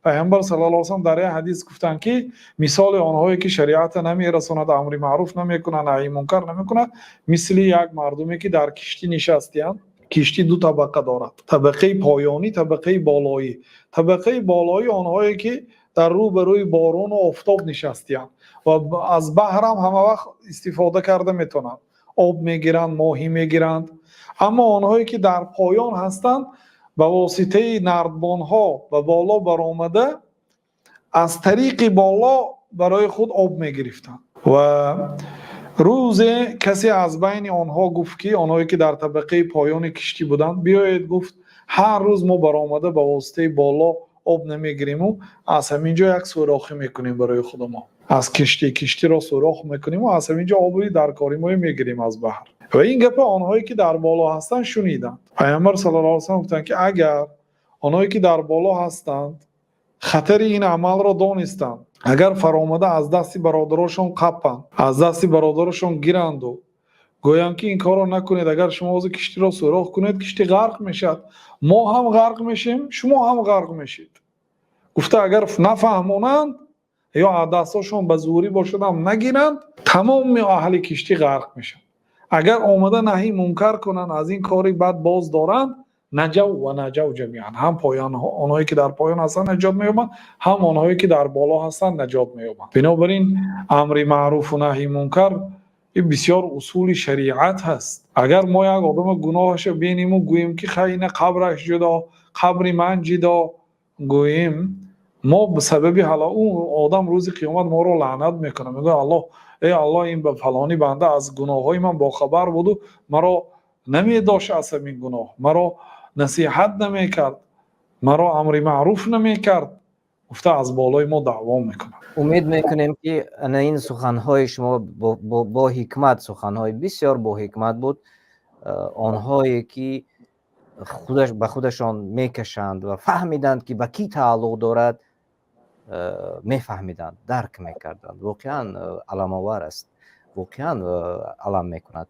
Паёмбар саллаллоҳу алайҳи васаллам дар як ҳадис гуфтанд, ки мисоли онҳое ки шариатро намерасонанд, амри маъруф намекунанд, наҳйи мункар намекунанд, мисли як мардуме ки дар киштӣ нишастаанд. Киштӣ ду табақа дорад: табақаи поёнӣ, табақаи болоӣ. Табақаи болоӣ онҳое ки дар рӯбарӯи борон ва офтоб нишастаанд ва аз баҳр ҳам ҳамавақт истифода карда метавонанд, об мегиранд, моҳӣ мегиранд. Аммо онҳое ки дар поён ҳастанд, ба воситаи нардбонҳо ба боло баромада, аз тариқи боло барои худ об мегирифтанд. Ва рӯзе касе аз байни онҳо гуфт, ки онҳое ки дар табақаи поёни киштӣ буданд: «Биёед, — гуфт, — ҳар рӯз мо баромада ба воситаи боло об намегирем ва аз ҳамин ҷо як сӯрохе мекунем барои худамон аз киштӣ, киштиро сӯрох мекунем ва аз ҳамин ҷо оби дар кори мо мегирем аз баҳр». Ва ин гапро онҳое ки дар боло ҳастанд шуниданд. Паёмбар саллаллоҳу алайҳи васаллам гуфтанд, ки агар онҳое ки дар боло ҳастанд хатари ин амалро донистанд, агар фаромада аз дасти бародарошон қаппанд, аз дасти бародарошон гиранду гӯянд, ки ин корро накунед, агар шумо ҳозир киштиро сӯрох кунед, киштӣ ғарқ мешавад, мо ҳам ғарқ мешем, шумо ҳам ғарқ мешед, гуфта агар нафаҳмонанд ё аз дастҳошон ба зӯрӣ бошад ҳам нагиранд, тамоми аҳли киштӣ ғарқ мешаванд. Агар омада наҳи мункар кунанд, аз ин кори бад боз доранд, наҷав ва наҷав ҷамиан, ҳам поёнҳо, онҳое ки дар поён ҳастанд, наҷот меёбанд, ҳам онҳое ки дар боло ҳастанд наҷот меёбанд. Бинобар ин амри маъруфу наҳи мункар ин бисёр усули шариат ҳаст. Агар мо як одама гуноҳашро бинему гӯем, ки хай, ина қабраш ҷудо, қабри ман ҷудо, гӯем, мо ба сабаби ҳало ӯ одам рӯзи қиёмат моро лаънат мекунад, мегӯяд: «Аллоҳ, эй Аллоҳ, ин ба фалонӣ банда аз гуноҳҳои ман бохабар буду маро намедошт аз ҳамин гуноҳ, маро насиҳат намекард, маро амри маъруф намекард», гуфта аз болои мо даъво мекунад. Умед мекунем, ки ана ин суханҳои шумо бо ҳикмат, суханҳои бисёр бо ҳикмат буд. Онҳое ки худаш ба худашон мекашанд ва фаҳмиданд, ки ба кӣ тааллуқ дорад, мефаҳмиданд, дарк мекарданд. Воқеан аламовар аст, воқеан алам мекунад.